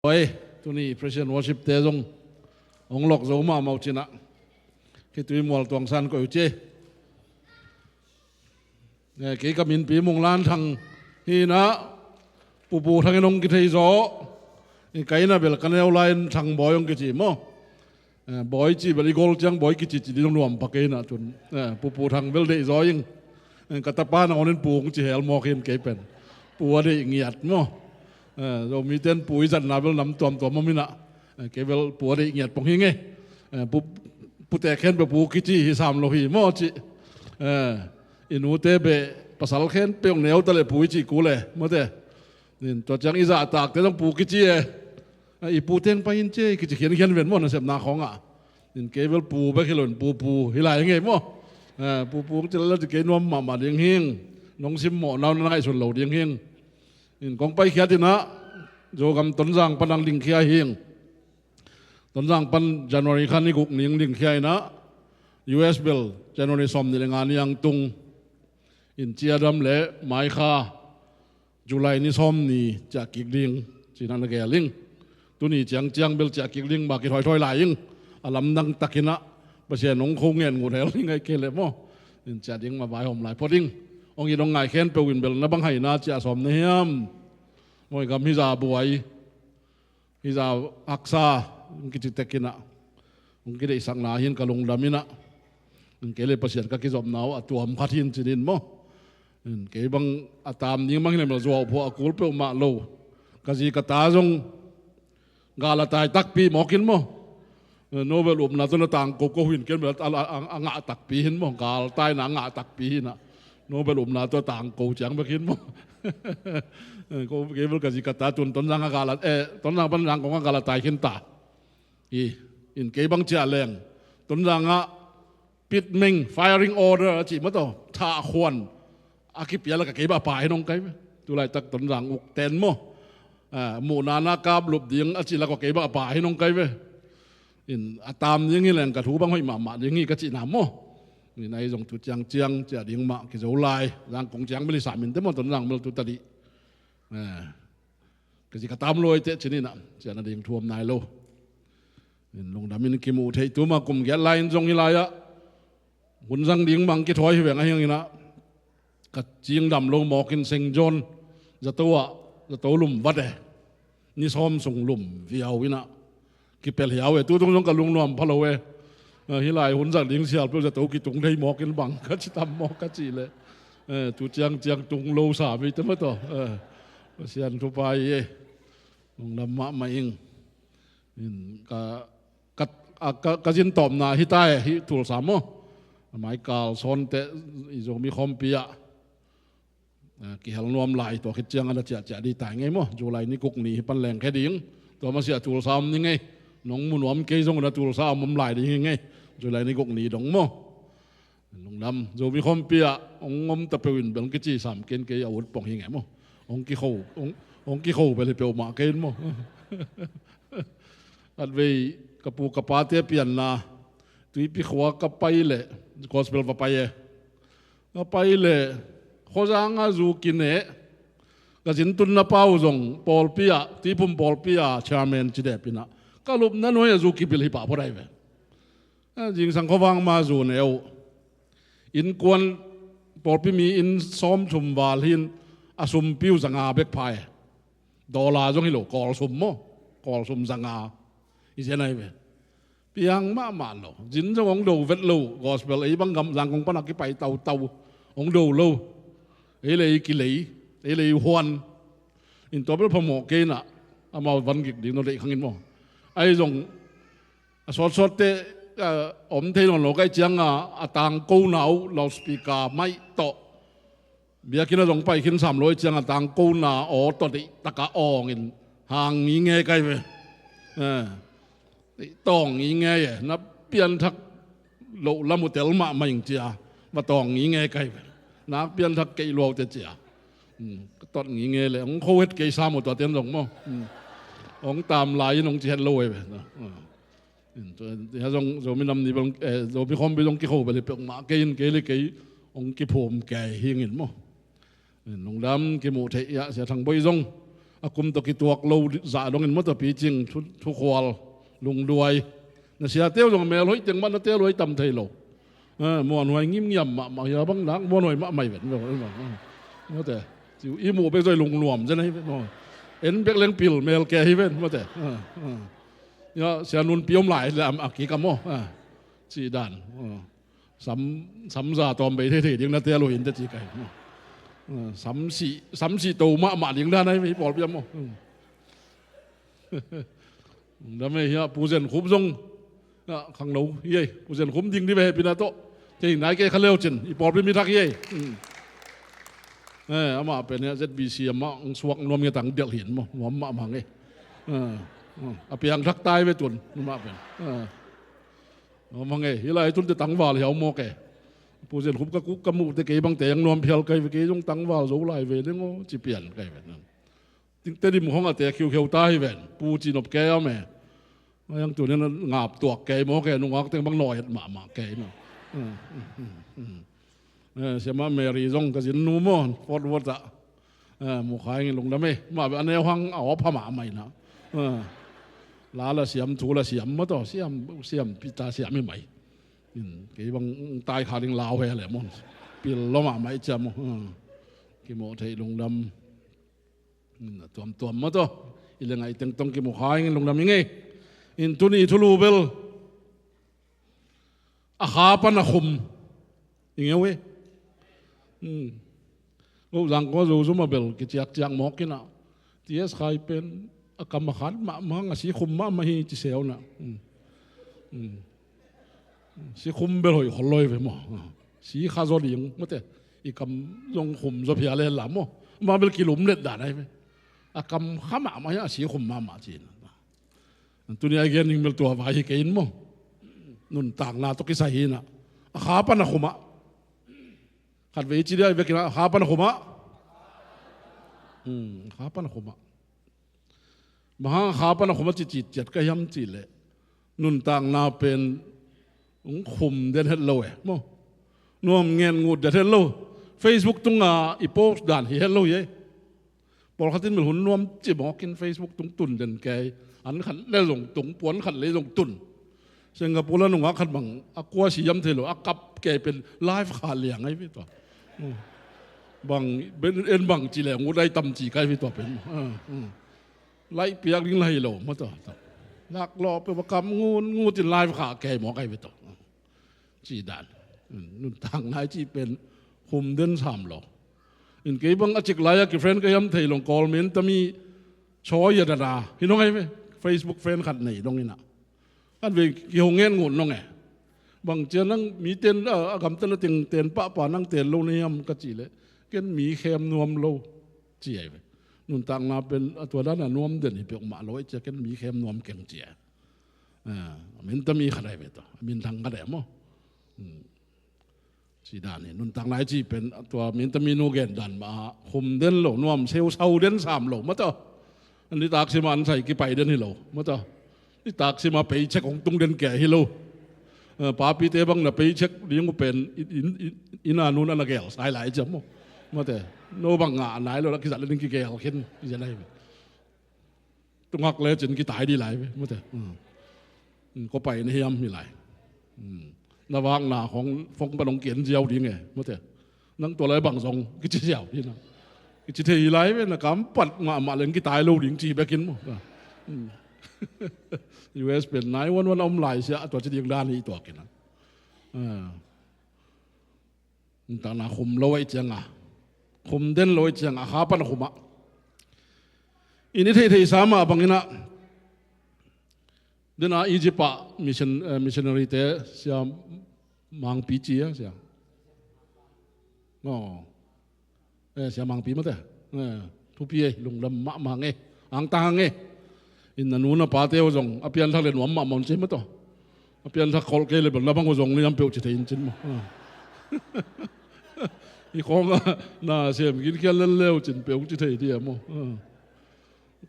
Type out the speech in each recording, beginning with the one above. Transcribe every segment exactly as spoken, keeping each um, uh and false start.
Oi, tuni Praise and Worship te zong hong lawk zo mahmah uh cinah, khitui mual tuangsan koih uh ci. Eh, kei ka min Pi Mung Lan Thang hinah, Pupu Thang in hong kithei zaw. I kaina bel ka neu lai-in Thang Bawi hong kici maw. Eh, Bawi cih bel i gol ciang Bawi kici ci ding nuam pah kei inah tun. Eh, Pupu Thang bel deih zaw ing. Eh, ka tapa nangawnin Pu hong ci hel mawk hin kei pen Pu a deih ngiat maw. Eh, Zomite in Pu i zatna bel nam tuamtuam om inah, eh, kei bel Pu a deih ngiat pong hi ngei. Eh, Pu, Pute khen bel Pu kici hi sam lo hi maw cih. Eh, i nute beh pasal khen peuh neu ta le Pu i cih kul e mawte. Tua ciang i zahtakte zong Pu kici e. I pu teng pai in ci e, kici khiankhian ven maw nasepna khawngah. In kei bel Pu bek hi lo in Pupu hi lai ngei maw. Eh, Pupu hong ci lala ci kei nuam mahmah ding hing. Nong simmawh nau na ngaihsun lo ding hing. In kong paikhiat inah Zogam Tonzang pan ang dingkhia hing. Tonzang pan January kha ni guk ni ang dingkhia inah, U S bel January sawm nih le nga ni ang tung. In ciadam le mai kha July ni sawm ni ciah kik ding cinah na gel ing. Tuni ciangciang bel ciah kik ding mah kithoithoi lai ing. A lamdang takinah Pasian hong kho ngen ngut hel ding ahi kei leh maw. In ciah ding mah vaihawm lai phot ing. Hong it hong ngai khen peuh in bel na bang haina ciah sawm na hiam. Maw i gam hi za buai. Hi za haksa, hong kici tekinah, hong kideihsakna hin ka lungdam inah. Hong kei le Pasian ka kizopna uh a tuam khat hin cinin maw. Hong kei bang a tam ding bang hi le mel zuau phuah a kul peuhmah lo. Ka zi ka ta zong gal a tai takpi mawkin maw. Nobel upna tawh na tangko ko hin ken bel a, a, a, a ngah takpi hin maw. Gal taina a ngah takpi hinah. Nobel upna tawh tangko ciang bek hin maw. Ko kei bel ka zi ka ta tun Tonzang a gal a, eh, Tonzang pan Zangkong a gal a tai khin ta. Hi, in kei bang ciah leng Tonzang ah pitmeng, firing order a cih mataw, thahkhuan a kipial a ka kei bang a pa hin hong kai ve. Tulaitak Tonzang uk ten maw. Ah, muhna na kaplup ding a cih lak a kei bang a pa hin hong kai ve. In a tam ding hi leng ka thu bang hoih mahmah ding hi ka cihna maw. In ahi zong tu ciangciang ciah ding mah kizo lai. Zangkong ciang bel hi sam in te maw Tonzang bel tu tadih. Eh, ka zi ka tam luai teh cinin ah ciah nading thu om nai lo. In lungdam in kimuh theih tu mah kum giat lai in zong hi lai-ah hun zang ding mah ang kithawi hi veng ahi hanginah ka cingdam lo mawkin Saint John zato ah, zato lum vat e. Ni sawm sung lum viau inah kipel hiau e. Tutung zong ka lungnuam pha lo e. Ah, hi lai hun zang ding sial peuh zato kitung thei mawkin bang ka ci tam mawk ka cih leh. Eh, tu ciangciang tung lo sa mite mataw. Eh, Pasian thupha hi e. Lungdam mahmah ing. In ka, ka, a, ka, ka zin tawpna hi ta e, hi Tulsa maw. A mai kal sawn teh i Zomi khawmpi ah, a, kihel nuam lai tua khit ciang a na ciahciah dih tai ngei maw. July ni guk ni hi pan lengkhe ding. Tua masiah Tulsa om ni ngei. Nong mu nuam kei zong na Tulsa om om lai ding hi ngei. July ni guk ni dong maw. Lungdam, Zomi khawmpi ah hong om ta peuh in bel hong kici sam kei in kei a ut pong hi ngei maw. Hong kikho, hong, hong kikho bel hi peuhmah kei in maw. Atvei ka pu ka pate pianna Tuipi khua ka pai leh gospel va pai e. Ka pai leh Khawzang a zu kineh, ka zin tunna pa uh zong pawlpi ah, Tuiphum pawlpi ah chairman ci dep inah ka lupna nuai a zu kibil hi pah phot ahi ve. A, zingsang khuavang ma zu ne uh. Innkuan pawlpi mi inn sawmthum val hin a sumpi uh zanga bek pha e. Dollar zong hi lo, Kawl sum maw. Kawl sum zanga. I zen ahi ve. Piang mahmah lo. Zin zong hong do vet lo. Gospel ei bang gam Zangkong pan a kipai tautau. Hong do lo. Ei le ei kilei. Ei le ei huan. In tua bel phamawh kei inah amau van gik ding no deih khangin maw. Ahi zong a sawtsawt teh, a, om thei nawn lo ka hih cianga a tangkona uh loudspeaker maih tawh biakinn a zong pai khin sam lo hih cianga tangkona aw tawh deihtakah awngin hang ngingei ka hi ve. Eh, deih tawng ngingei e, na pianthak loh lam uh tel mahmah ing cia va tawng ngingei ka hi ve. Nak pianthak kei luaute cia. Hmm, ka tawt ngingei le hong kho het kei sam uh tuate in zong maw. Hmm. Hong tam lai in hong ci het lo e ve. Ah. Tua zong Zomi nam ni bang, eh, Zomi khawmpi zong kikho bel hi peuhmah kei in kei le kei hong kiphum kei hingin maw. Lungdam kimuh theih ah Sia Thang Bawi zong A kum tawh kituak lo zah dongin maw tawh picing, thu, thukhual, lungduai. Na siate uh zong mel hoih teng mah na teel uh a tam thei lo. Muanhuai ngimngiam mahmah hi a bang nak muanhuai mahmah hi ven. Mawte. I muh bek zoi lungnuam zen ahi ven. En bek leng pil mel ke hi ven. Mawte. Sia nunpi om lai le a kik a maw. Cih dan. Sam, samza tawm bei thei thei ding na teel uh hi in te ci kai. Samsih, samsih to mahmah ding dan ahi ven i pawlpi a maw. Dam e, hiah Pu Zen Khup zong khangno hi ei. Pu Zen Khup ding di ve hehpihna tawh. Thei nai kei kha leu cin i pawlpi mi thak hi ei. Amah pen hiah Z B C amah suak nuam ngetang delh hin maw, nuam mahmah ngei. A piangthak tai ve tun amah pen. Nuam mahmah ngei. Hi lai tun te tangval hiau maw ke. Pu Zen Khup ka kuk ka muh te kei bang te ang nuam phial kai ve, kei zong tangval zo lai ve ding aw ci pian kai ve. Tedim khong a te khiukheu ta hi ven. Pu ci nop kei a me. Ayang tunin a ngap tuak kei maw kei, nungak teng bang nawi et mahmah kei maw. Siamah Mary zong ka zin nu maw, Fort Worth ah. Mukhai ngin lungdam e. Mah beh a neu hang a awp ha mahmah ina. La la siam, thu la siam maw tawh, siam, siam, pita siam hi mai. Kei bang tai kha ding lau he le maw. Pil lo mahmah i ciam maw. Kimawh theih lungdam. A tuamtuam maw tawh i le ngaih teng tawh kimu kha ing in lungdam i ngei. In tuni thulu bel a kha pan a khum i ngeu e. Goh zang kua zo zuma bel kiciakciak mawk inah T S Khai pen a kam a khat mahmah a si khum mahmah hi ci seunah. Si khum bel hoih khol loi ve maw. Si kha zaw ding mawte. I kam zong khum zaw phia le la maw. Mah bel kilum let dan ai ve. A kam kha mahmah hi a si khum mahmah ci-in. Tuni a i gen ning bel tua vai hi kei in maw. Nuntakna tawh kisai hi inah a kha pan a khumah. Khat vei ci dia i vekinah a kha pan a khumah. A kha pan a khumah. Bang hang a kha pan a khumah cicit ciat ka hiam cihleh nuntakna pen hong khum den het lo e maw. Nuam ngen ngut den het lo. Facebook tunga i post dan hi het lo hi e. Pawlkhat in mil hun nuam cimawkin Facebook tung tun den kei. An khat le zong tung, puan khat le zong tun. Singapore la nungak khat bang a kua si hiam thei lo, a kap kei pen live kha liang ai ve tua. Bang en bang ci le ngut ai tam ci kai ve tua pen. Laih piak ding la hi lo maw tua. Lak lawh pe va kam ngun ngut in live kha kei maw kai ve tua. Ci dan. Nuntak nai ci pen hum den sam lo. In kei bang a cik lai a ki friend ka hiam thei long kawl men tami chawi a dana hi nong ai ve. Facebook friend khat nei dong inah. Kan ve kihong ngen ngun nong e. Bang cia nang mi ten a gamtan a teng ten pahpah nang ten lo na hiam ka cih leh ken mi khem nuam lo ci ai ve. Nuntakna pen a tua dan a nuam den hi peuhmah lo ai cia ken mi khem nuam keng ci ai. A minta mi khat ai ve tawh a minthang khat ai maw. Ci dan hi nuntakna i ci pen tua minta mi nu gen dan mah a khum den lo nuam seu sau den sam lo maw tawh. Nitak sima an sai kipai den hi lo maw tawh. Nitak sima paycheck hong tung den kei hi lo. Papite bang na paycheck ding uh pen inn a nun a na gel sai lai ciam maw. Mawte no bang ngah nai lo la kizat le ding kigel khin kizia lai. Tungak le cin kitai di lai ve mawte. Ko pai na hiam hi lai. Na vakna khong phone pan hong kian ziau ding e mawte. Nang tua lai bang zong kici ziau hi na. Kici thei hi lai ve na kam pat mahmah leng kitai lo ding ci bekin maw. U S pen nine one one a om lai sia a tua ci ding dan hi tua kinang. Nuntakna khum lo ahi cianga khum den lo ahi cianga a kha pan a khumah. I ni theihtheih sa mah banginah dena Egypt ah mission, eh, missionary te sia Mangpi ci a sia. Aw. Eh, sia Mangpi mate. Eh, thupi ei lungdam mahmah nge. Angtang nge. In na nu na pate uh zong a pianthak le nuam mahmah un ci mataw. A pianthak kholh kei le bel na bang uh zong ni am peuh ci thei in cin maw. I khawngah na sem ginkhial lel leu cin peuh ci thei dia maw.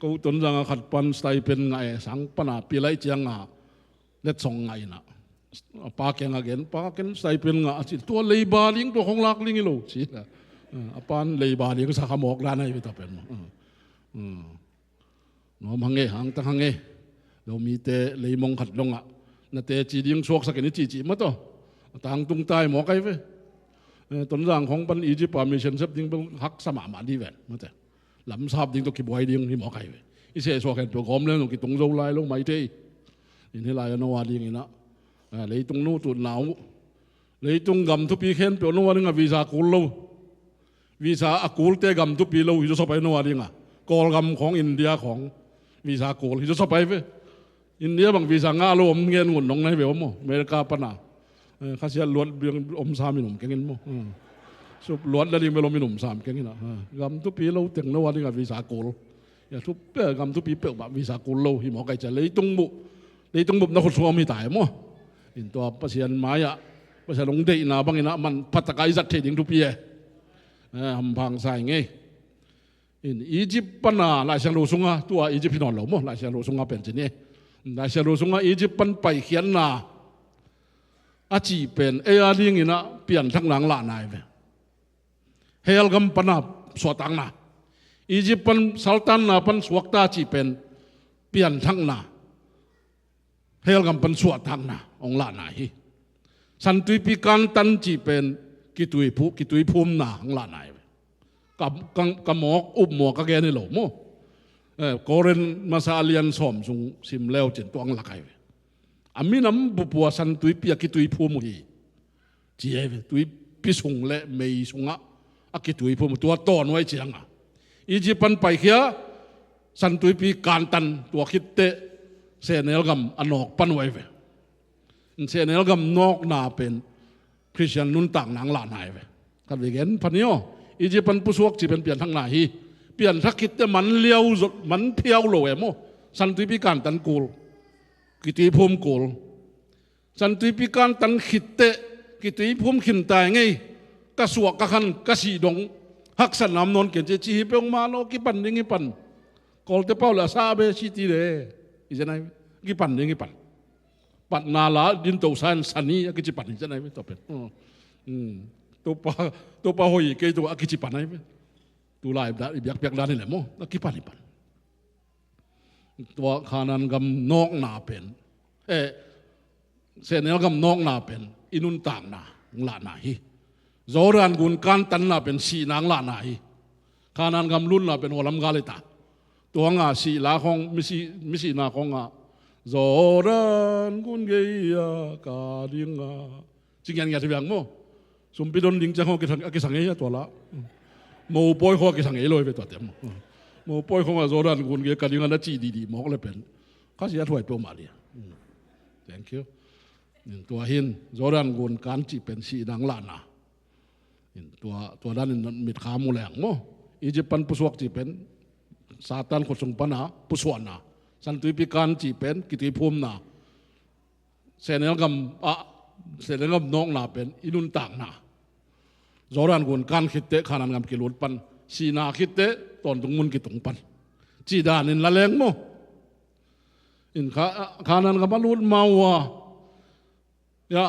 Ko Tonzang a khat pan stipend ngah e sang pana pilaih cianga letsong ngah inah a pa keng a gen pa ken stipend ngah a cil tua leiba ding tua khong lak ding i lo ci. A pan leiba ding sa kha mawk dan ahi vita pen maw. Nuam hang e, hangtang hang e. Lomite leimong khat dongah na teci ding suaksak in i cihcih mah tawh a tangtung tai mawk ai ve. Eh, Tonzang khawng pan Egypt a mission sep ding bel haksa mahmah dih ven mate. Lamsap ding tawh kibuai ding hi mawk ai ve. I sehsuak hen peuh gawm leng zong kitung zo lai lo maite. In hih lai a no a dinginah, ah, leitung nu tutna uh, leitung gam thupi khempeuh no a dingah visa kul lo. Visa a kulte gam thupi lo hi zawsop ai no a dingah. Kawlgam khawng, India khawng visa kul hi zawsop ai ve. India bang visa ngah lo om ngen ngun nong nai ve om maw? America pana, eh, khasiat luat biang om sam in om kengin maw? Hmm. So luat la ding bel om in om sam kengin ah. Ha. Gam thupi lo teng no a dingah visa kul. Ya thu pe gam thupi peuh bah visa kul lo hi mawk ai cia leitung bup. Leitung bup na khut sung om hi tai maw? In tua Pasian mai-ah Pasian hong deihna banginah manpha taka i zat theih ding thupi e. Eh, hampang sa i ngei. In Egypt pana Laisiangtho sunga, tua Egypt hi nawn lo maw, Laisiangtho sunga pen ci ni. Laisiangtho sunga Egypt pan paikhiatna a cih pen ei a dinginah pianthakna ang lahna hi ve. Hell gam pana suahtakna. Egypt pan saltanna pan suakta cih pen pianthakna. Hell gam pan suahtakna hong lahna hi. Santuipi kantan cih pen kitui phu-, kitui phumna hong lahna hi. Ka, ka, ka mawk upmawk ka gen hi lo maw? Eh, Korin masa a lian sawm sung sim leu cin tua hong lak ai ve. A minam bupua santuipi a kitui phum uh hi. Ci hi ve, tuipi sung le mei sungah a kitui phum tua tawn uh ai cianga Egypt pan paikhia santuipi kantan tua khitteh sehnel gam a nawk pan uh ai ve. Sehnel gam nawkna pen Khristian nuntakna ang lahna ai ve. Khat vei gen phan hi aw. Egypt pan pusuak ci pen pianthakna hi. Pianthak khitteh man liau zot, man phiau lo em aw. Santuipi kantan kul. Kitui phum kul. Santuipi kantan khitteh kitui phum khin tai ngei. Ka suah ka khan ka sih dong haksatna om nawn ken ci, ci hi peuhmah lo kipan ding hi pan. Kawlte pau le a sa be si ti le i zen ai kipan ding hi pan. Patna la din to sa in sani a kici pan hi zen ai be tua pen. Hmm. Topa, Topa hoih kei tua a kici pan ai be. Tulai i biakpiak dan hi le maw a kipan hi pan. Tua Khanan gam nawkna pen, eh, sehnel gam nawkna pen i nuntakna ang lahna hi. Jordan gun kantanna pen sihna ang lahna hi. Khanan gam lutna pen hualam gal hi ta. Tua hanga sihla khawng, misi, misihna khawnga Jordan gun gei-a ka dinga ci ngiatngiat hi viang maw? Sumpi don ding ciang khaw a kisang ei a tua la. Mopawi khaw a kisang ei lo hi ve tuate maw? Mopawi khawnga Jordan gun gei ka dinga na cih dihdih mawk le pen khasiat huai peuhmah dia. Thank you. Tua hin Jordan gun kan cih pen sihna ang lahna. Tua, tua danin mitkha mu leng maw? Egypt pan pusuak cih pen Satan khutsung pana pusuahna. Santuipi kan cih pen kitui phumna. Sehnel gam ah, sehnel gam nawkna pen i nuntakna. Jordan gun kan khitteh Khanan gam kilut pan, sihna khitteh tawntung mun kitung pan. Cih danin la leng maw? In Kha-, Khanan gam a lut ma uh a, ya,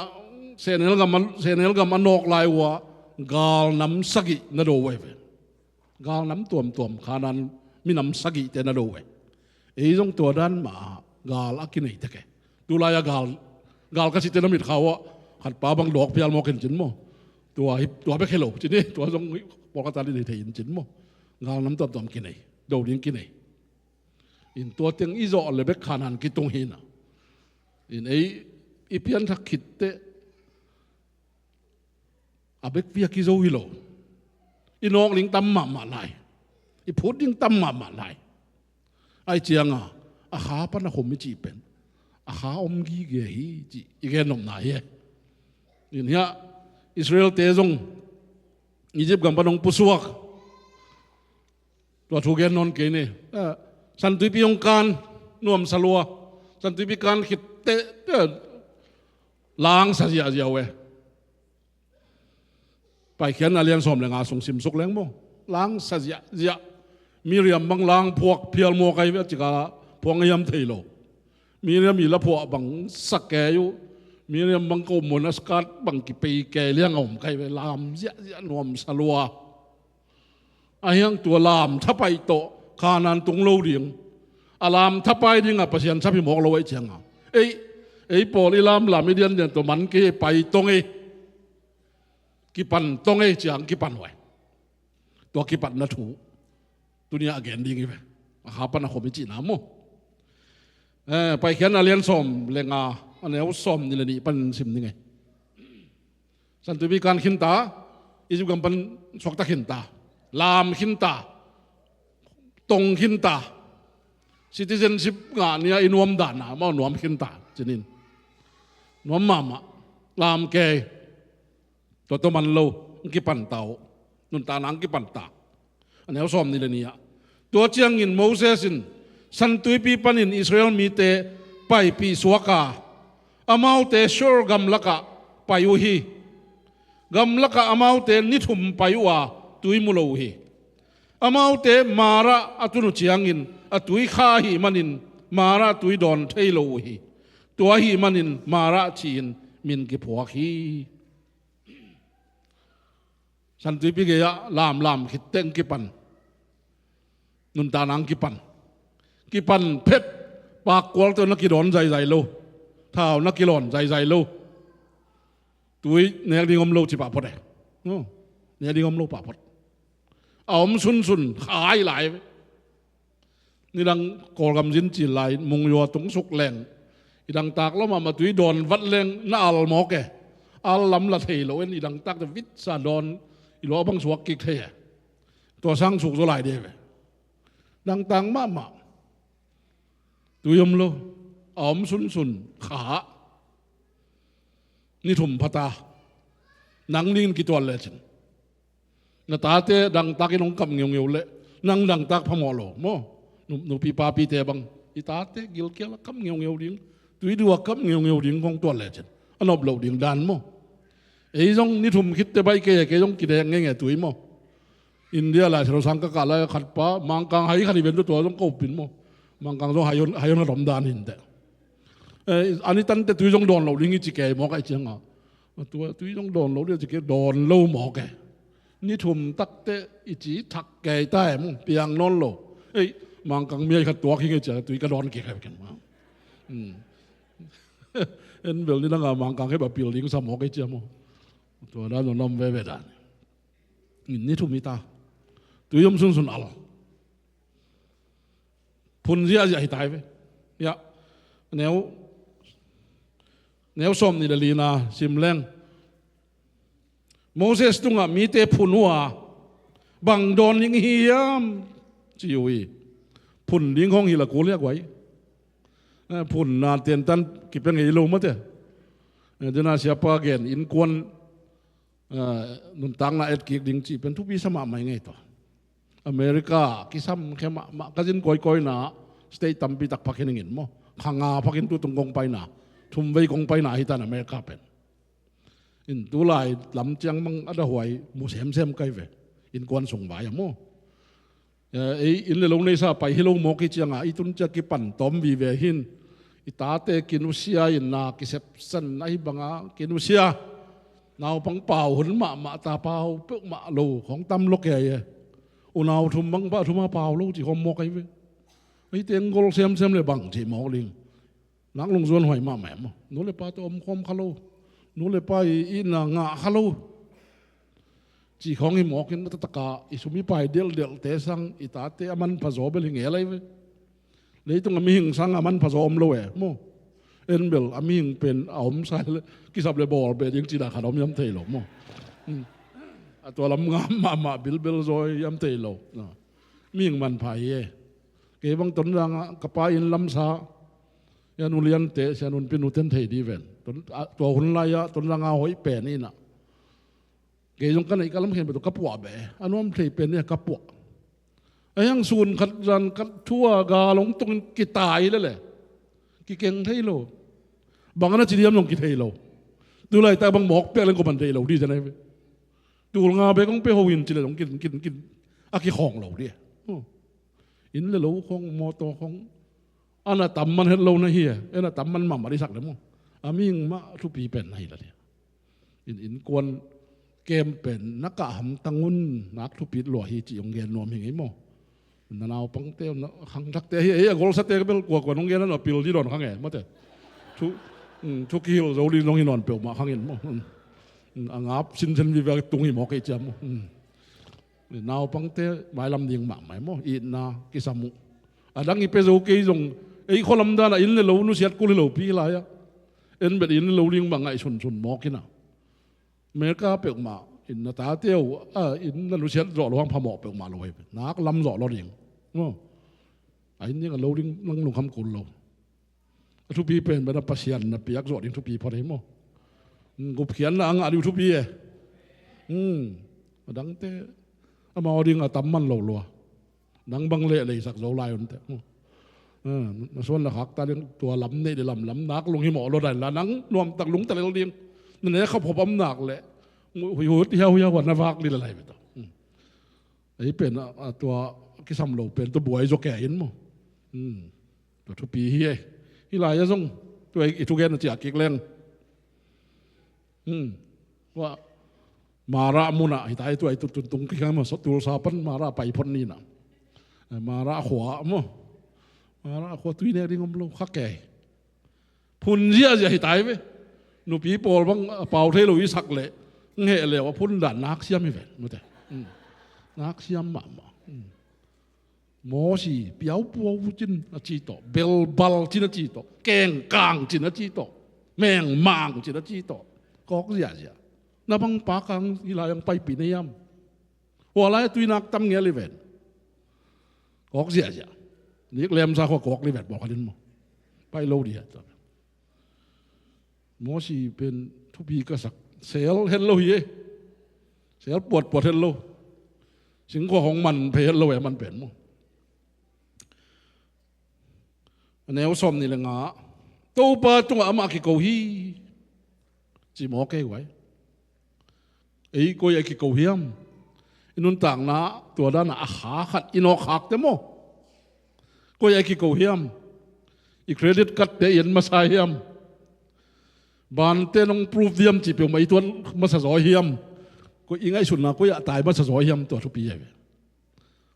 sehnel gam a, sehnel gam a nawk lai uh a galnam sagih na do uh ai ve. Galnam tuamtuam Khanan minam sagihte na do uh ai. Ei zong tua dan mah gal a kinei tek e. Tulai a gal, gal ka cihte na mitkha uh a khatpa bang dawk phial mawk in cin maw? Tua hi, tua bek hi lo cin hi, tua zong pawlkhat a din hi thei in cin maw? Galnam tuamtuam kinei, do ding kinei. In tua teng i zawh le bek Khanan kitung hi na. In ei i pianthak khitteh a bek viak hi zo hi lo. I nawk ding tam mahmah lai. I phut ding tam mahmah lai. Ai cianga a kha pan a khum i cih pen a kha om gige hi cih i gen nopna hi. In hiah Israel-te zong Egypt gam pan hong pusuak. Tua thu gen nawn kei ni. Eh, Santuipi hong kan nuamsa lua. Santuipi kan khitteh, eh, langsa ziahziah uh e. Paikhiatna lian sawm le nga sung simsuk leng maw? Langsa ziahziah. Miriam bang lang phuak phial mawk ai ve a cika phuak ngei hiam thei lo. Miriam i la phuah bang sa kei uh. Miriam bang ko mona skat bang kipei kei liang a om kai ve lam ziahziah nuamsa lua. A hiang tua lam thapai tawh Khanan tung lo ding. A lam thapai dingah Pasian sap hi mawk lo ahih cianga, ei, ei pawl i lamlam i diandian tawh man kei, pai tong ei, kipan tong ei ciang kipan huai. Tua kipatna thu tuni-ah a gen ding hi ve. A kha pan a khom i cihna maw? Eh, Paikhiatna lian sawm le nga, a neu sawm nih le nih pan sim ning ei. Santuipi kan khinta, Egypt gam pan suakta khinta, lam khinta, tong khinta, citizenship ngah nia i nuam dana maw, nuam khinta cinin. Nuam mahmah, lam kei, tua tawh man lo, hong kipanta uh, nuntakna hong kipanta. A neu sawm nih le nih ah, tua ciangin Moses in Santuipi panin Israel mite paipih suaka, amaute Shur gamlakah pai uh hi. Gamlakah amaute ni thum pai uh a, tui mu lo uh hi. Amaute Marah a tun uh ciangin a tui kha ahih manin Marah tui dawn thei lo uh hi. Tua ahih manin Marah ci-in min kiphuak hi. Santuipi gei-ah lamlam khit teng kipan, nuntakna hong kipan, kipan phet, pakkual tawh na kidawn zaizai lo, thau na kilawn zaizai lo. Tui nek ding om lo ci pah phot e. No. Nek ding om lo pah phot. A om sunsun kha hi lai ve. Nidang Kawlgam zin cil lai, Mungyo tung suk leng, i dangtak lo mahmah tui dawn vat leng na al mawk e. Al lam la thei lo in, i dangtak tawh vitsa dawn, i lua bang suak kik thei e. Tua sang suk zaw lai ding ve. Dangtak mahmah. Tui om lo. A om sunsun kha. Ni thum pha ta. Nang dingin kitual lecin, na tate dangtak in hong kap ngeungeu leh, nang dangtak phamawh lo maw? Nu-, nupi papite bang, i tate gilkial a kap ngeungeu ding, tui du a kap ngeungeu ding kong tual lecin, a nop loh ding dan maw? Ei zong ni thum khitte baih kei e, kei zong kidek ngenge tui maw? India Lai Siangtho sang ka kah lai khat pa, Mangkang hai khat hi ven, tua zong ka upin maw? Mangkang zong hai hon, hai hon khat om dan hi inteh. Eh, a ni tante tui zong dawn loh ding hi ci kei mawk ahih cianga, tua tui zong dawn lo ding ci kei, dawn lo mawk e. Ni thum takte i ci thak kei ta e maw, piang nawn lo. Ei, Mangkang mi hai khat tuak hi ngei cia, tui ka dawn kik hai ken maw. Hmm. En bel ni danga Mangkang khep a pil ding sa mawk ei cia maw. Tua dan zong na om veve dan. Ni thum hi ta. Tui om sunsun al. Phun ziahziah hi ta hi ve. Ia, neu, neu sawm nih le lina sim leng. Moses tungah mite phun uh a, bang dawn ding hiam ci uh hi. Phun ding khong hi la kul hiak uai. Eh, phunna tentan kipia ngei lo mate. Eh, dena siapa gen innkuan, eh, nuntakna etkik ding cih pen thupi sa mahmah ngei tua. America kisam khe mahmah, ka zin kawikawina state tampi tak phakin ingin maw. Kha nga phakin tutung kong paina, thumvei kong paina hi tan America pen. In tulai lam ciang mang a dahuai mu semsem kai ve. Innkuan sung vai a maw. Eh, ei inn le lo neisa pai hi lo mawk hi cianga, i tun cia kipan tawm vive hin. I tate kinusia in na kisepsan ahi banga kinusia. Naupang pau hun mahmah, ta pau peuhmah lo khong tam lo kei e. Unau thum bang pa thuma pau lo ci khawm mawk ahi ve. Ei teng gol semsem le bang ci mawk ding. Nak lungzuan huai mahmah e maw. Nu le pa tawh om khawm kha lo. Nu le pa i, i na ngah kha lo. Ci khawng hi mawkin na taktak a i sum i pai delhdelhte sang i tate a manpha zaw bel hi ngel ahi ve. Leitung a mihing sang a manpha zaw om lo e maw. En bel a mihing pen a om sa le kisap le bawl be ding cina khat om hiam thei lo maw. Hmm. A tua lam ngam mahmah bilbel zaw hiam thei lo. Na. Mihing manpha hi e. Kei bang Tonzang ah ka pa inn lamsa. Sia Nu Liante, Sia Nun Pin nu ten thei di ven. Ton, a, tua hun lai-ah Tonzang a hoih pen ina. Kei zong ka neih ka lamkhen pen tua ka puah beh. A nuam thei pen ina ka puah. A hiang sun khat zan khat thu a gal hong tungin kitai lele. Kikeng thei lo. Bang a na ci diam zong kithei lo. Tulaitak bang mawk piak leng ko man thei lo di zan ai ve. Tul nga bek hong pe ho in ci le zong kin, kin, kin. A kikhawng lo di. Oh. Inn le lo khawng, mawtaw khawng. A na tam man het lo na hi e, a na tam man mahmah i sak le maw. A mihing mah thupi pen na hi la le. In, innkuan kem pen na kah hamtang un nak thupit lua hi ci hong gen nuam hi ngei maw. Na naupangte, na khangthakte hi, ei a golsate bel kuakua nong gen a na pil dih dawn khang e, mate. Thu, mm, thu kihilh zo dih nong hi nawn peuhmah khang in maw. Mm, mm, a ngap sinsen vive tung hi maw kei ciam maw. Mm. Naupangte mailam ding mahmah maw, itna kisam uh. A dang i pia zo kei zong, ei khualam dan a inn le lo nusiat kul hi lopi lai-ah. En bet inn le lo ding mah ngaihsunsun mawk in a. America peuhmah in na tate uh a inn na nusiat zawh lo hang phamawh peuhmah lo hi. Nak lam zawh lo ding maw. A inn ding a lo ding nang lungkham kul lo. A thupi pen bana Pasian na piak zawh ding thupi phot hi maw. Gupkhiatna a ngah ding uh thupi e. Hmm. A dangte amau ding a tam man lo lua. Nang bang leh leisak zo lai un teh. Hmm. Ah, na suan na khak ta ding tua lam neih ding lamlam nak lung hi mawh lo dai la nang nuamtak lungta lel ding. Na ne khop khop om nak leh. Huihut hiauhiau a na vak ding la lai beta. Hmm. Ei pen a, a tua kisam lo pen tua buai zaw kei in maw. Hmm. Tua thupi hi e. Hi lai a zong tua i thugen a ciah kik leng. Hmm. Tua Mara munah hi tai tua i tutun tung kik hang maw, so Tulsa pan Mara pai phot ni na. Eh, Mara khua maw. Mara khua tui nek ding om lo kha kei. Phun ziahziah hi tai ve. Nupi pawl bang a pau thei lo i sak leh ng heh leh a phun dan nak siam hi ven mute. Hmm. Nak siam mahmah. Hmm. Mosi piaupuau cin a ci tawh, belbal cin a ci tawh, kengkang cin a ci tawh, mengmang cin a ci tawh. Kawk ziahziah. Na bang pakang hi lai ang paipih na hiam. Hua lai a tui nak tam ngel hi ven. Kawk ziahziah. Nik lemsa khua kawk li vet bawk a din maw. Pai lo dih a. Mosi pen thupi ka sak. Sel het lo hi e. Sel puatpuat het lo. Singkhua hong man phei het lo e man pen maw. A neu sawm nih le nga. Topa tungah amah kiko hi. Ci maw kei guai. Ei koi a kiko hiam. I nuntakna tua dana a kha khat i nawk khakte maw. Koi a kiko hiam. I credit cardte i en masa hiam. Bante nong proof diam cih peuhmah i tuan masa zaw hiam. Koi i ngaihsutna koi ah tai masa zaw hiam tua thupi hi ve.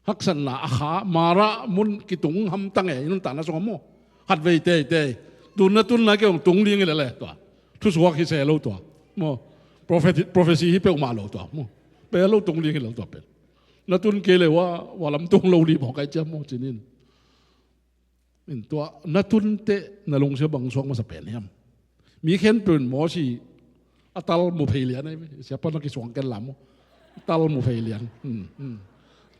Haksatna a kha Mara mun kitung hamtang e i nuntakna sungah maw. Khatvei teitei. Tunna tunna kei hong tung ding hi lele tua. Thusuak hi se lo tua. Maw. Prophet, prophecy hi peuhmah lo tua. Maw. Pe lo tung ding hi lo tua pen. Na tun kei le wa, wa lam tung lo dih maw kai ciam maw cinin. In tua na tun teh na lungsia bang suak masa pen hiam. Mi khen pen Mosi a tal mu phei lian ai ve. Siapa na kisuang ken lam mu. Tal mu phei lian. Hmm, hmm.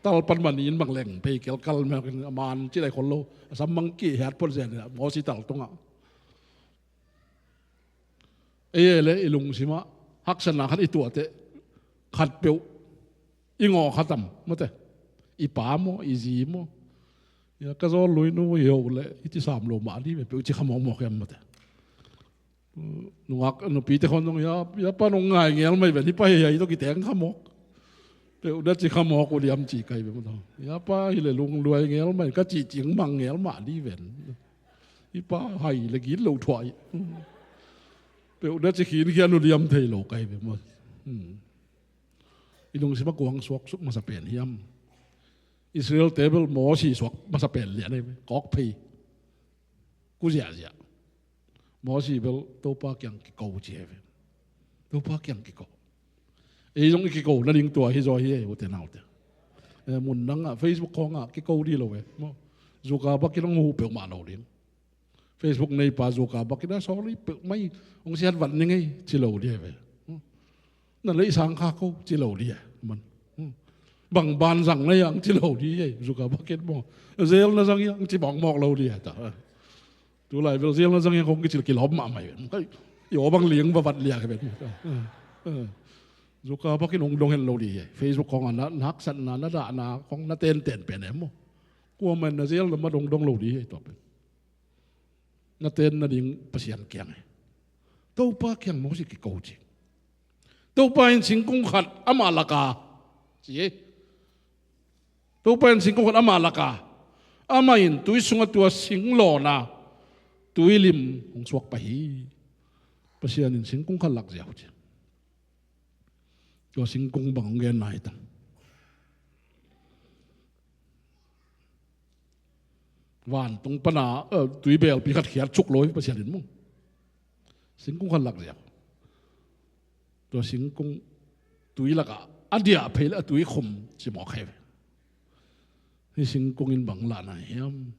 Tal pan mani in bang leng phei kel kal me man ci lai khol lo. Sam mang ki hiat pon zen Mosi tal tunga. Ei ei le i lungsimah haksatna khat i tuah teh khat peuh i ngawh khatam mate. I pa maw, i zi maw. Ia ka zawl lui nu i hoh le i ci sam lo mah dih ve peuh ci kha mawkmawk em mate. Nungak nupite khon zong ia, ia pa nong ngai ngel mai ve ni pa hei hei tawh kiteng kha mawk. Peuh na ci kha mawk uh liam ci kai ve mate. Ia pa hi le lungluai ngel mai ka cih cing mang ngel mah dih ven. I pa hai le git lo thuah i. Peuh na ci khinkhian uh liam thei lo kai ve mate. Hmm. I lungsimah kuang suak suk masa pen hiam. Israel table Mosi suak masa pen lian hi ve. Kawk phei. Ku ziahziah. Mosi bel Topa kiang kiko ci hi ve. Topa kiang kiko. Ei zong i kiko na ding tua hi zaw hi e ute naute. Eh, mun dangah Facebook khawngah kiko dih lo ve. Maw. Zuka bakin hong huh peuhmah lo ding. Facebook neipa zuka bakin a sorry peuhmah i hong siat vat ning ei ci lo dih ve. Na leisang kha ko ci lo dih man. Bang ban zang na iang ci lo dih ei zuka bakin maw. Zel na zang iang ci mawkmawk lo dih ta. Tulai bel zel na zang iang kong kicil kilawm mahmah i ven. Kai i aw bang liang va vat liak i ven. Zuka bakin hong dong hen lo dih ei. Facebook khawngah na haksatna na dahna khawng na tenten pen em maw. Kuamah in na zel na ma dong dong lo dih ei tua pen. Na ten nading Pasian kiang hi. Topa kiang Mosi kiko ci. Topa in singkung khat amah laka ci hi. Topa in singkung khat amah laka. Amah in tui sungah tua sing lawna tui lim hong suak pah hi. Pasian in singkung khat lak ziau ci. Tua singkung bang hong genna hi tang. Vantung pana, eh, tuibelpi khat khiat suk lo hi Pasian in maw. Singkung khat lak ziau. Tua singkung tui lakah a diah phei le a tui khum ci mawk hi ve. Hih singkung in bang lahna hiam?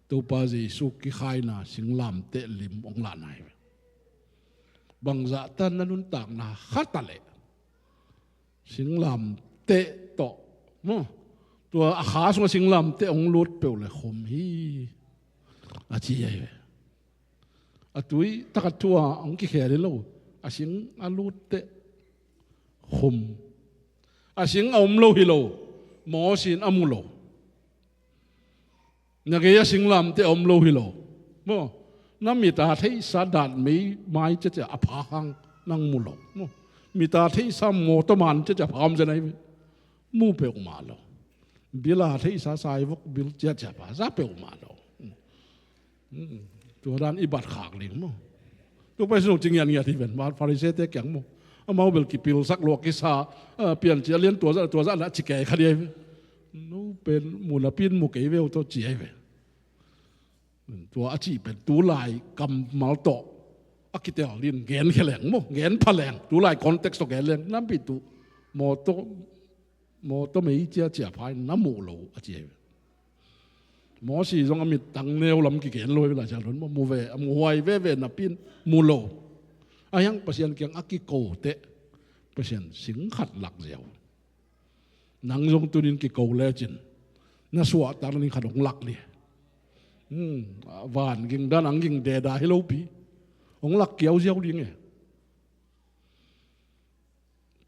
Topa Jesu kikhaina singlamteh lim hong lahna hi ve. Bangzah tan na nuntakna khat ah leh singlamteh tawh maw, tua a kha sungah singlamteh hong lut peuh le khum hi a ci hi ve. A tui takhat thu a hong kikhel hi lo. A sing a lutteh khum. A sing a om lo hi lo. Mosi in a mu lo. Na gei a singlamteh a om lo hi lo. Maw, na mit a theihsa dat mei mai ciacia a pha hang nang mu lo. Maw, mit a theihsa mawtaw man ciacia pha om zen ahi ve. Mu peuhmah lo. Bil a theihsa saivok bil ciacia pha za peuhmah lo. Tua dan i bat khak ding maw. Tua pai sung ci ngiatngiat hi ven. Pharisee-te kiang maw, amau bel kipilsak lua kisa, ah, Piancil a lian tua zah, tua zah na ci kei kha ding ahi ve. No pen mu napi in mu kei ve uh tawh ci ahi ve. Tua a cih pen tulai kammal tawh a kitel din gen khia leng maw, gen pha leng, tulai context tawh gen leng, nampi tu mawtaw, mawtaw mei ciacia pha in na mu lo a ci ahi ve. Mosi zong a mittang neu lam kigen lo hi ve, Lai Siangtho in maw, mu ve, a mu huai veve napi in mu lo. Ahi hang Pasian kiang a kiko teh Pasian sing khat lak ziau. Nang zong tunin kiko lecin na suahtakna ding khat hong lak ni. Hmm, van ging dan ang ging deda hi lopi. Hong lak kiau ziau ding e.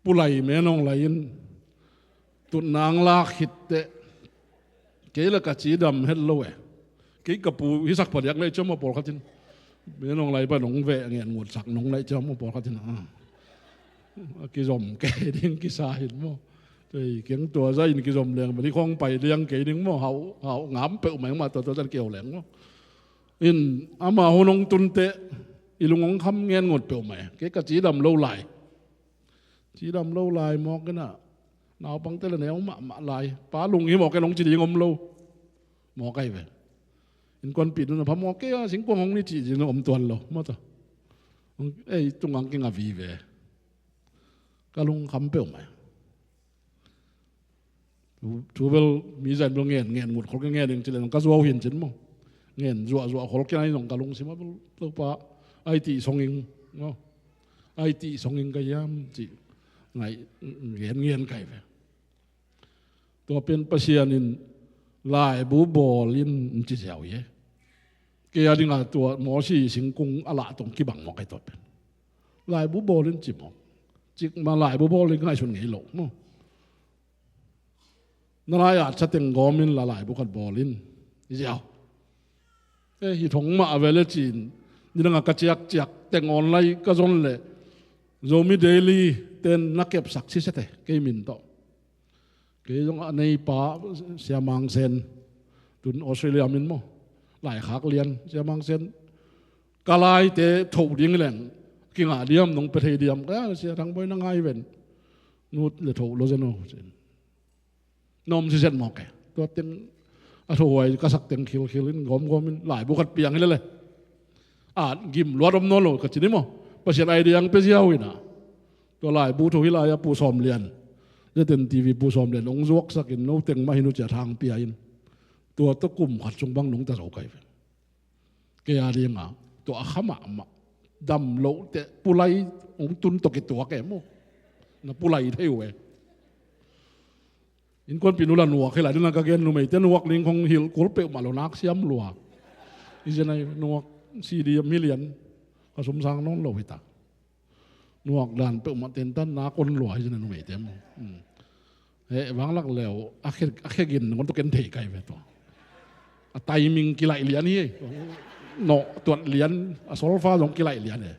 Pu Lai, Menawng Lai in tutna ang lak khit teh kei le ka cidam het lo e. Kei ka pu hisak phadiak lai ciam a pawlkhat in Menawng Lai pan hong veh ngen ngutsak nong lai ciam a pawlkhat in, ah, a kizom kei ding kisa hin maw. Tei keng tua za in kizom leng bani khong pai liang kei ding maw. Hau, hau ngam peuh mai mah tua, tua zan kio leng maw. In ama hun hong tun teh i lung hong kham ngen ngut peuh mai. Kei ka cidam lo lai. Cidam lo lai mawk in ah, naupangte le neu mahmah lai. Pa lung hi mawk in hong ci ding om lo. Mawk ahi ve. Innkuanpih nunah phamawh kei a, singkuang hong ni cih ding om tuan lo maw ta. Ei tung ang kinga vive. Ka lungkham peuhmah. Thu, thu bel mi zan bel ngen, ngen ngut khol kei, ngen ing ci leng ka zuau hin cin maw. Ngen zuahzuah khol kei nai zong ka lungsim ah bel Topa ai tih song ing maw. Ai tih song ing ka hiam cih ngai, ngen ngen kai ve. Tua pen Pasian in laibu bawl in ci ziau hi. Kei a dingah tua Mosi singkung a lah tong kibang mawk ahi tua pen. Laibu bawl in ci mawk. Cikmah laibu bawl in ngaihsun ngei lo maw. Na lai-at sa teng gawm in la laibu khat bawl in ziau. E, hi thong mah a vele cin. Nidangah ka ciakciak teng online ka zon leh Zomi Daily ten na kepsak sisete kei min tawh. Kei zong a neipa Sia Mang Sen, tun Australia min maw, laikhak lian Sia Mang Sen. Ka laite thoh ding leng kingah diam, nong pia thei diam? Ka, Sia Thang Bawi na ngai ven. Nut le thoh lo zen o. Na om siset mawk e. Tua teng a thohuai ka sak teng khilkhil in gawmgawm in laibu khat piang hi lele. A gim luat om nawn lo ka ci ni maw. Pasian idea ang pia ziau hi na. Tua laibu tho hi lai-a Pu Sawm Lian, Z N T V Pu Sawm Lian hong zuaksak in no teng mah hi nu cia thang pia in. Tua tawh kum khat sung bang nong ta zo kai ve. Kei a dingah tua a kha mahmah. Dam loh teh Pu Lai hong tun tawh kituak e maw. Na Pu Lai thei uh e. Innkuanpih nu la nuak hi lai dina ka gen, numeite nuak ling khong hilh kul peuhmah lo nak siam lua. I zen ai nuak C D a million ka sum sang nawn lo hi ta. Nuak dan peuhmah tentan nak on lua hi zen ai numeite maw. Hmm. He vanglak leu a khe, a khe gin ngon tawh ken thei kai ve tua. A timing kilaih lian hi. Nawh tuat lian, a solfa zong kilaih lian e.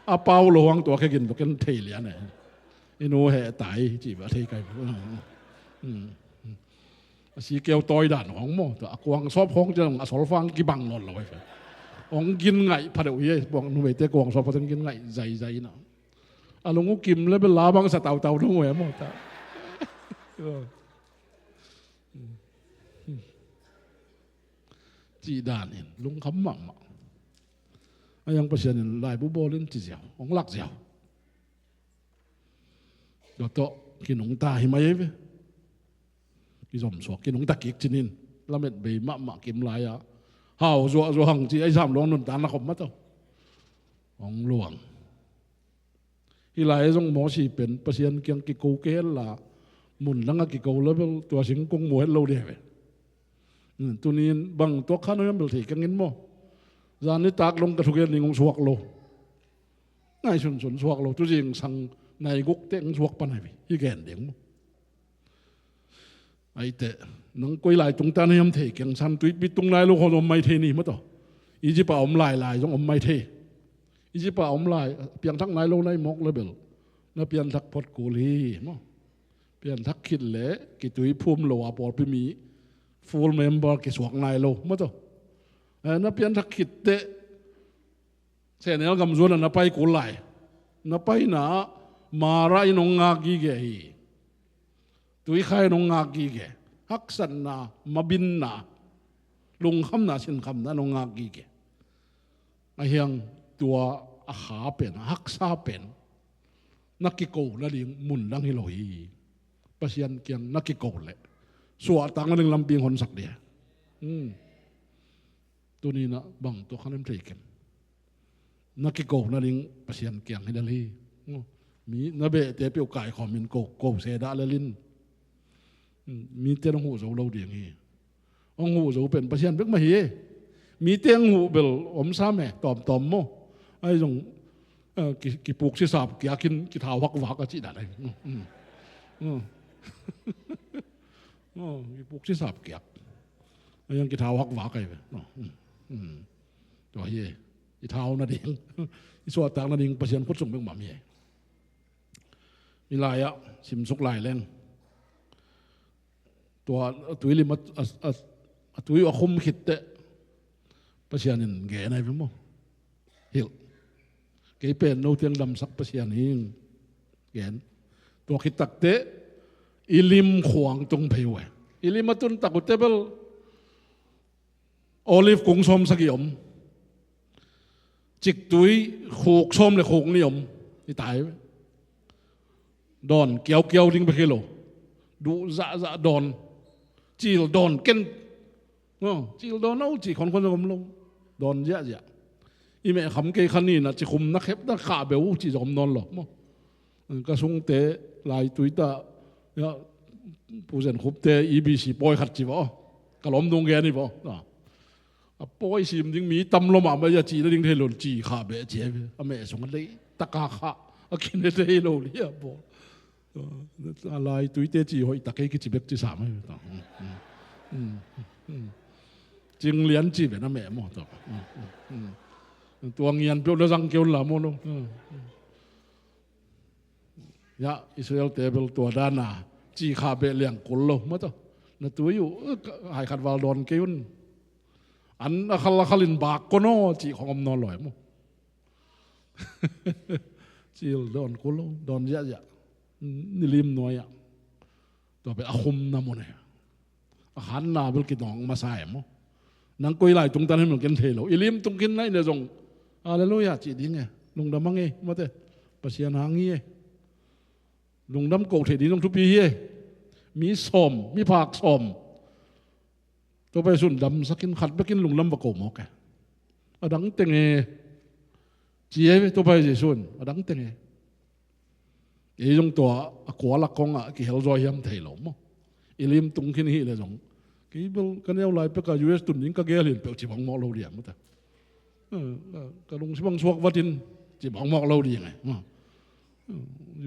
A pau lo hang tua khe gin tawh ken thei lian e. I nu heh tai ci ba thei kai. A si keu tawi dan hong maw, tua a kuang sawp hong ciang a solfa hong kibang nawn lo hi. Hong gin ngaih pha deuh hi, numeite kuang sawp hong gin ngaih zaizai na. A lung uh kim le bel la bang sa tautau dong uh e maw ta. cih dan in lungkham mahmah. A hiang Pasian in laibu bawl in ci ziau, hong lak ziau. Tua tawh kinungta hi mai ei ve. Kizomsuak kinungta kik cinin lamet bei mahmah kim lai-a hau zuahzuah hang ci ei sam luang nuntakna khop mah tawh hong luang. Hih lai zong Mosi pen Pasian kiang kiko kei hen la, mun dang a kiko leh bel tua singkung mu het lo ding hi ve. Tuni in bang tuak kha nuam bel thei keng in maw. Zan nitak dong ka thugen ding hong suak lo. Ngaihsunsun suak lo, tu zingsang nai guk teng suak pan hi ve. Hih gen ding maw. Aite, nang koi lai tungta na hiam thei keng, san tuipi tung nai lo khawng zong om mai thei ni maw tawh. Egypt a om lailai zong om mai thei. Egypt a om lai, piangthak nai lo na hih mawk leh bel na pianthak phot kul hi maw. Pianthak khit leh kituiphum lo a pawlpi mi full member kisuak nai lo maw tawh. Eh, na pianthak khit teh Sehnel gam zuan ah na pai kul lai. Na paina ah Mara in hong ngak gige hi. Tuikhai in hong ngak gige. Haksatna, mabinna, lungkhamna, sinkhamna in hong ngak gige. A hiang tua a kha pen, a haksa pen na kiko nading mun dang hi lo hi. Pasian kiang na kiko leh suahtak nading lampi hong honsak ding hi. Hmm. Tuni in ah bang tuak kha nuam thei keng. Na kiko nading Pasian kiang hi lel hi. Mi na behte peuh kaikhawm in ko, ko se dah lel in. Mite hong huh zo lo ding hi. Hong huh zo pen Pasian bek mah hi e. Mite hong huh bel om sam e, tawmtawm maw. Ahi zong, eh, ki, kipuk sisap kiak in kithau hakvak a cih dan ahi. Mm. Mm. Oh, kipuk sisap kiak. Ahi zong kithau hakvak ahi ve. Oh, mm. Mm. Tua hi e. I thau nading, i suahtak nading Pasian khut sung bek mah hi e. I lai-ah simsuk lai leng tua a tui lim a, a, a, a tui uh a khum khit teh Pasian in gen ahi ve maw. Hilh. Kei pen note hong damsak Pasian hi ing. Gen. Tua khit tak teh i lim khuang tung phei uh e. I lim a tun tak uh teh bel olive kung sawmsagih om. Ciktui khuk sawm le khuk nih om. I tai. Dawn kiaukiau ding bek hi lo. Duh zahzah dawn. Cil dawn ken. Oh, cil dawn o cih khonkhon zong om lo. Dawn ziahziah. I meh kham kei kha ni in ah cikhum na khep na khah beuh uh cih zong om nawn lo maw. Ka sungte lai tui ta, ya, Pu Zen Khup te E B C pawi khat ci vawh. Ka lawm nung gen hi vawh. A pawi sim ding mi tam lua mahmah a, ci nading thei lo, ci khah beh ci hi. A meh sung a lei taka khah a kine thei lo li a bawl. A lai tuite ci hoih tak ei kici bek ci sam hi. Cing lian ci ve na meh maw. Tua ngian peuh na zang kei un la maw lo. Ya, Israel te bel tua dan a ci khah beh liang kul lo maw tawh. Na tui uh, hai khat val dawn kei un. An a khal a khal in bak kua naw cih khong om nawn lo e maw. Cil dawn kul lo, dawn ziahziah. Ni lim nuai ah. Tua bel a khumna mun e. A khanna bel kidawng masa e maw. Nang koi lai tungtan hi mel ken thei lo. I lim tung khin na i ne zong. Halleluiah cih ding e. Lungdam hang e, mate. Pasian hang hi e. Lungdam koh theih ding zong thupi hi e. Mi sawm, mi phak sawm. Topa Jesu'n damsak in khat bekin lungdam va ko mawk e. A dang teng e. Ci e Topa Jesu'n a dang teng e. Ei zong tua a kua lak kong ah kihel zaw hiam thei lo maw. I lim tung khin hi leh zong. Kei bel ka neu lai pek a U S tun ding ka gel hi in peuh ci bang mawk lo ding a maw ta. Ka lungsim bang suak vat in ci bang mawk lo ding e.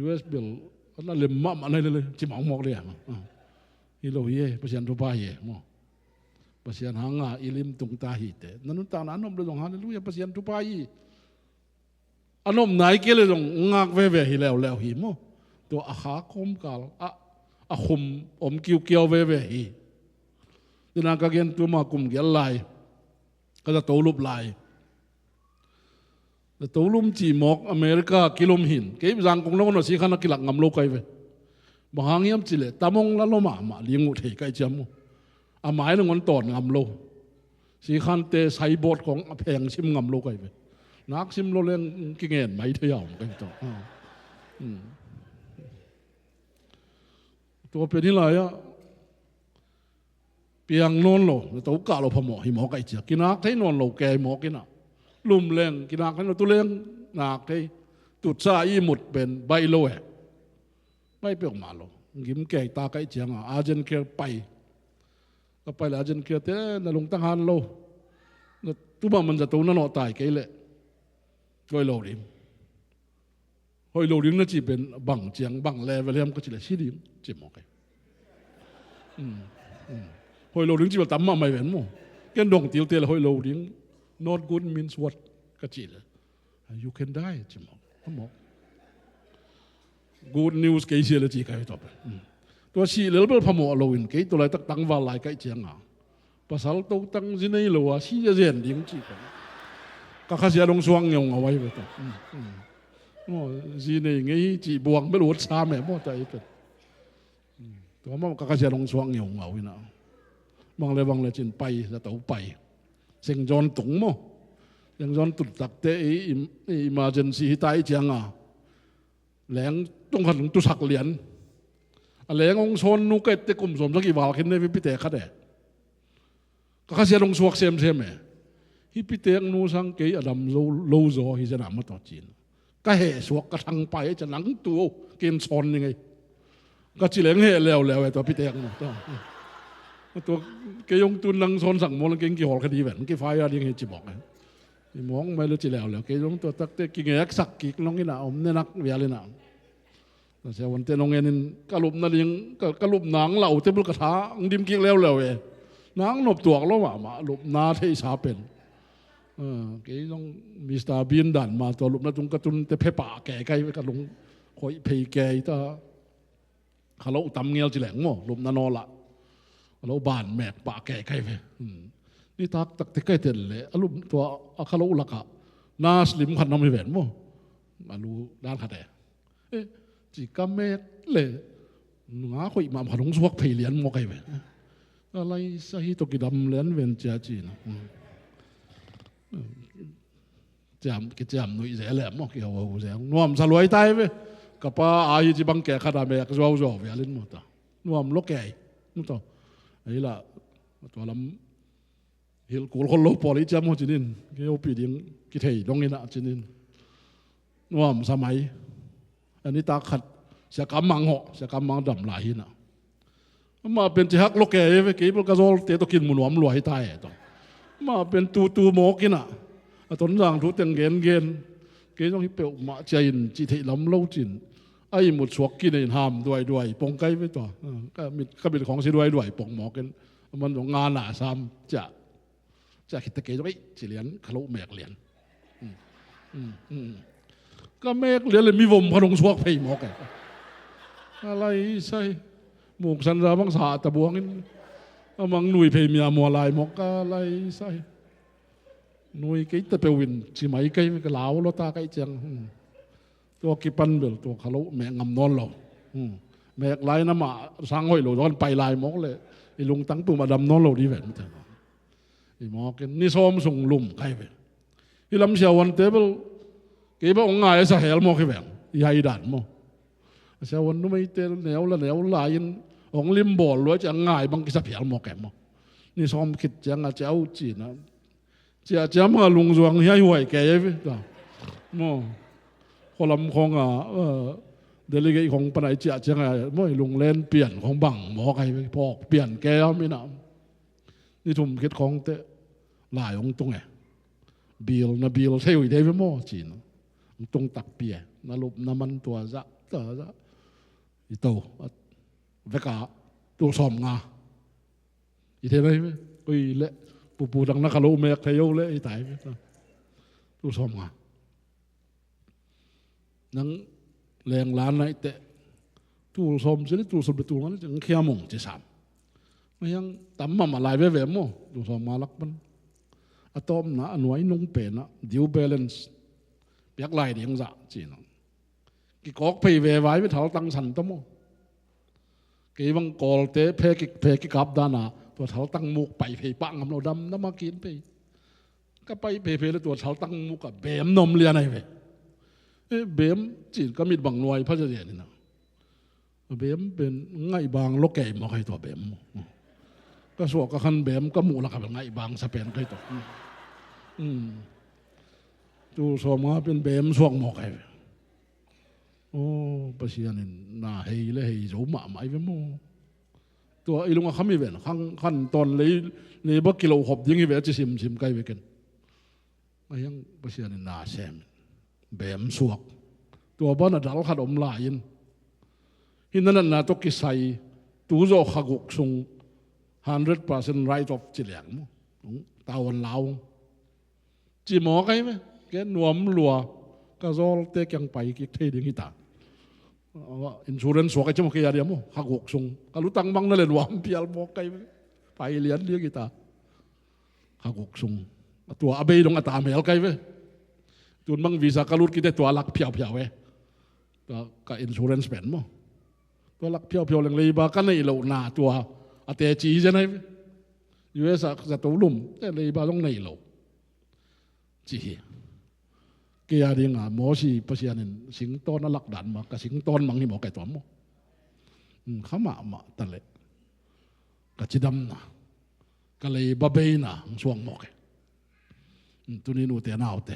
U S bel a na lem mahmah na hi leh ci bang mawk ding a maw. Hi lo hi e, Pasian thupha hi e maw. Pasian hanga i lim tung ta hi teh. Na nuntakna a nop leh zong halleluiah Pasian thupha hi. A nopna i kei leh zong ngak veve hi leuleu hi maw. Tua a kha kawmkal ah a khum om kiukiau veve hi. Tua na ka gen tuma kum giat lai ka zato lup lai. Zato lum cih mawk America kilum hi in. Kei zangkong lo na si khan a kilak ngam lo kai ve. Bang hang hiam cih leh tamong la lo mahmah ling uh thei kai ciam uh. A mai nangawn tawn ngam lo. Sikhante saibawt khong a pheng sim ngam lo kai ve. Nak sim lo leng kingen mai thei a om kai to. Tua pen hi lai-ah piang nawn lo, na to kah lo phamawh hi mawk ai cia. Kinak thei nawn lo kei mawk inah. Lum leng kinak thei nawn, tu leng nak thei. Tutsa i mut pen baih lo e. Baih peuhmah lo. Gim kei ta kai cianga urgent care pai. Ka pai le urgent care te na lungtang han lo. Na tuma man zato na nawh tai kei leh hoih lo ding. Hoih lo ding na ci pen bang ciang bang level hiam ka ci le si ding ci mawk e. Hoih lo ding ci bel tam mahmah i ven maw. Ken dong tilte le hoih lo ding. Not good means what ka ci le, you can die ci mawk. Good news kei sia le ci kai tawh pen. Tua sih lel bel phamawh loin kei tua laitak tangval lai kaih cianga pasal totang zi nei lo a si a zen ding ci pen. Ka khasia dong suak ngeungau ai ve tawh. Zi nei ngei hi ci buang bel ut sa me maw ta i pen. Tua maw ka khasia dong suak ngeungau inah. Bang le bang le cin pai zato pai. Sengzawn tung maw. Sengzawn tun takte i emergency hi ta i cianga leng tungkhat hong tusak lian. A leng hong sawn nu ka ette kum sawmsak i val khin ne vipitek khat e. Ka khasia dong suak semsem e. Hih pitek nu sang kei a dam zo lo zaw hi zen a maw tawh cin. Ka heh suak ka thangpai e cia nang tu o ken sawn ni ngei. Ka ci leng heh leuleu e tua pitek nu tawh. Tua kei hong tun nang sawn sak maw leng keng kihawl kha di ven kifai a ding hi ci mawk e. I mawk mai le ci leuleu kei zong tua takte kingeksak kik nong inah om nenak vial inah. Na siavuante nong enin ka lupna ding ka lupna ang lau te bul ka tha ang dim kik leuleu e. Na ang nop tuak lo mahmah lupna theihsa pen. Kei zong Mister Bean dan ma tua lupna tung ka tun te phe pah ke kai ka lung khoih phei ke ta. Kha lo tam ngel ci leng maw lupna naw lah. Kha lo ban mek pah ke kai ve. Ni taktak te kai tel le a lup tua a kha lo lakah nas lim khat nam hi ven maw. A lu dan khat e. Eh, ci ka mek le nga khoih mah khat hong suak phei lian maw kai ve. A lai sa hi tawh kidam lian ven cia ci na. Ciam kiciam nuih ze le maw kihoho ze nuam sa luai tai ve. Ka pa a hi ci bang ke khat a mek zuau zuau vialin maw ta nuam lo kei. Maw ta ei lah tua lam hilh kul khol lo pawl i ciam ho cinin kei hopi ding kithei dong inah cinin nuam sa mai. Ani tak khat sia kam mang ho sia kam mang dam lai hinah. Amah pen ci hak lo kei ve kei bel ka zawlte tawh kin mu nuam lua hi ta e tawh. Amah pen tutu mawk inah a Tonzang thu teng gengen kei zong hi peuhmah cia in ci theih lam lo cin a i mut suak kinei in ham duaiduai pong kai ve tawh. Ka mit khawng si duaiduai pong mawk in a man zong ngana sam ciah. Ciah khit ta kei zong ei ci lian kha lo mek lian. Ka mek lian le mi vom kha dong suak phei mawk e. Ka lai sai muksan za bang sa ta buangin a mang nui phei mia mua lai mawk ka lai sai. Nui kei ta peuhin ci mai kei ka lau lo ta kai ciang. Tua kipan bel tua kha lo mek ngam nawn lo. Mek lai na mah sang hoih lo zaw kan pai lai mawk le i lungtang pum a dam nawn lo di ven. I mawkin ni sawm sung lum kai ve. Hi lam siavuante bel kei bel hong ngai a sa hel mawk hi veng i hai dan maw. A siavuan numeite neu la neu lai-in hong lim bawl lua ciang ngai bang kisa phial mawk e maw. Ni sawm khit ciang a ciau cina ciah ciam a lungzuang hiaihuai kei e ve ta maw. Khualam khawng a delegate khawng pana i ciah ciang a maw i lunglen pian khawng bang mawk ahi ve phawk pian kei a minah. Ni thum khit khawng teh lai hong tung e. Bil na bil thei uh hi dei ve maw cin hong tung takpi e. Na lup na man tua zah tua zah i to veka tul sawm nga. I thei na hi ve koi leh pupu dang na kha lo mek thei o leh i tai ve. Tul sawm nga. Nang leng lan naih teh tul sawm ci le tul sawm le tul nga le cing khiam ung ci sam. Mahiang tam mahmah lai veve maw tul sawm nga lak pan. A tawpna a nuai nung penah due balance piak lai ding zah cinah kikawk phei ve vai ve thal tang san ta maw. Kei bang kawlte phe kikap dana Tua thaltang muk pai phei pah ngam lo, dam dam a kin phei. Ka pai phei phei le tua thaltang muk ah beem na om lian ahi ve. Eh, beem cin ka mit bang nuai pha ziahziah ni na. Beem pen ngaih bang lo kei mawk ahi tua beem. Ka suak ka khan beem ka muh lak ah bel ngaih bang sa pen ka hi tua. Hmm. Tul sawmnga pen beem suak mawk ahi ve. Aw, Pasian in na hei le hei zo mahmah ahi ve maw. Tua i lung a kham hi ven, khan, khan tawn lei, leiba kilo khop ding hi ve a ci simsim ka hi ve ken. Ahi hang Pasian in na sem, beem suak. Tua banah dal khat om lai in, hih na natna tawh kisai, tu zawh kha guk sung, hundred percent write off ci liang maw. Tavuan lau. Ci mawk ahi ve. Ken nuam lua, ka zawlte kiang pai kik thei ding hi ta. Insurance suak ahi ci mawk, kei a diam maw, kha guk sung. Ka lutang bang na le nuam pial mawk ahi ve. Pai lian ding hi ta. Kha guk sung. Tua a bei dong a tam hel ka hi ve. Tun bang visa ka lut kite tua lak phiauphiau e. Tua ka insurance pen maw. Tua lak phiauphiau leng leiba ka neih lohna tua a teci hi zen ahi ve. U S a zato lum te leiba zong nei lo. Ci hi. Kei a dinga Mosi Pasian in singtawn a lak dan mah ka singtawn mang hi mawk e tua maw. Hmm, kha mahmah ta leh. Ka cidamna, ka leiba beina hong suang mawk e. Hmm, tuni nute naute,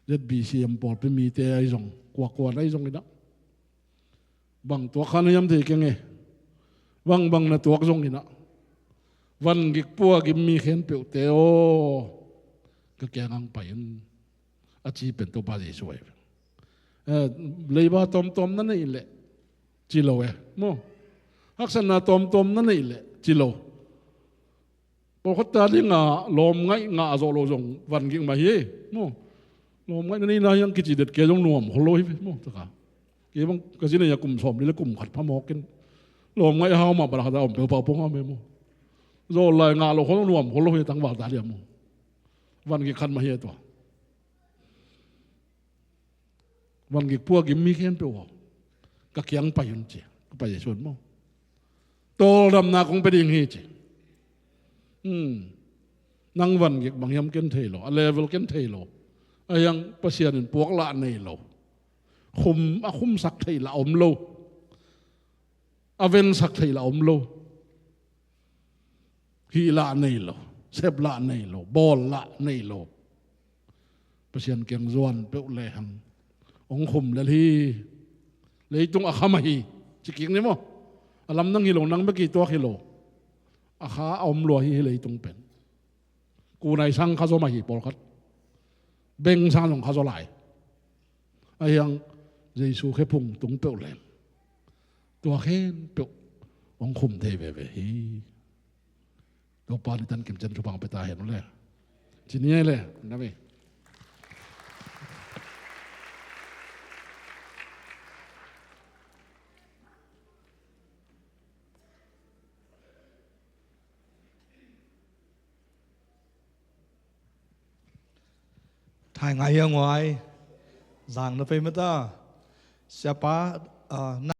Z B C M pawlpi mite ahi zong, kuakuan ahi zong inah, bang tuak kha na hiam thei keng e. Bangbang na tuak zong inah, van gik pua gim mi khempeuhte aw, ka kiang ang pai un, a ci pen Topa Jesu ahi. Eh, leiba tawmtawm na neih leh ci lo e maw. Haksatna tawmtawm na neih leh ci lo. Pawlkhatte a dinga lawmngaih ngah zawh loh zong van gik mah hi e maw. Lawmngaih na neihna hiang kici det kei zong nuam khol lo hi ve maw. Taka kei bang ka zi nei a kum sawmli le kum khat pha mawk in, lawmngaih hau mah bang khat a om peuhpeuh pong a me maw. Zawl lai ngah loh khol zong nuam khol lo hi, tangvalte a dia maw. Van gik khat mah hi e tua. Van gik pua gim mi khempeuh aw, ka kiang pai un ci. Ka pai Jesu un maw. Tawldamna kong pia ding hi ci. Hmm. Nang van gik bang hiam ken thei lo, a level ken thei lo. Ahi hang Pasian in puak lah nei lo. Khum, a khumsak theih lah om lo. A vensak theih lah om lo. Hih lah nei lo, sep lah nei lo, bawl lah nei lo. Pasian kiang zuan peuh lehang hong khum lel hi. Leitung a kha mah hi, ci kik ni maw. A lamdang hi lo, nang bek i tuak hi lo. A kha a om lua hi, hih leitung pen. Kunai sang kha zaw mah hi pawlkhat. Beng sang zong kha zaw lai. Ahi hang Jesu khephung tung peuh leng tua khempeuh hong khum thei veve hi. Topa in i tan kimcian thupha pia ta hen uh le. Ci ni ei le, na ve. Thai ngai hiang wai. Zang na pei mata. Siapa, ah, na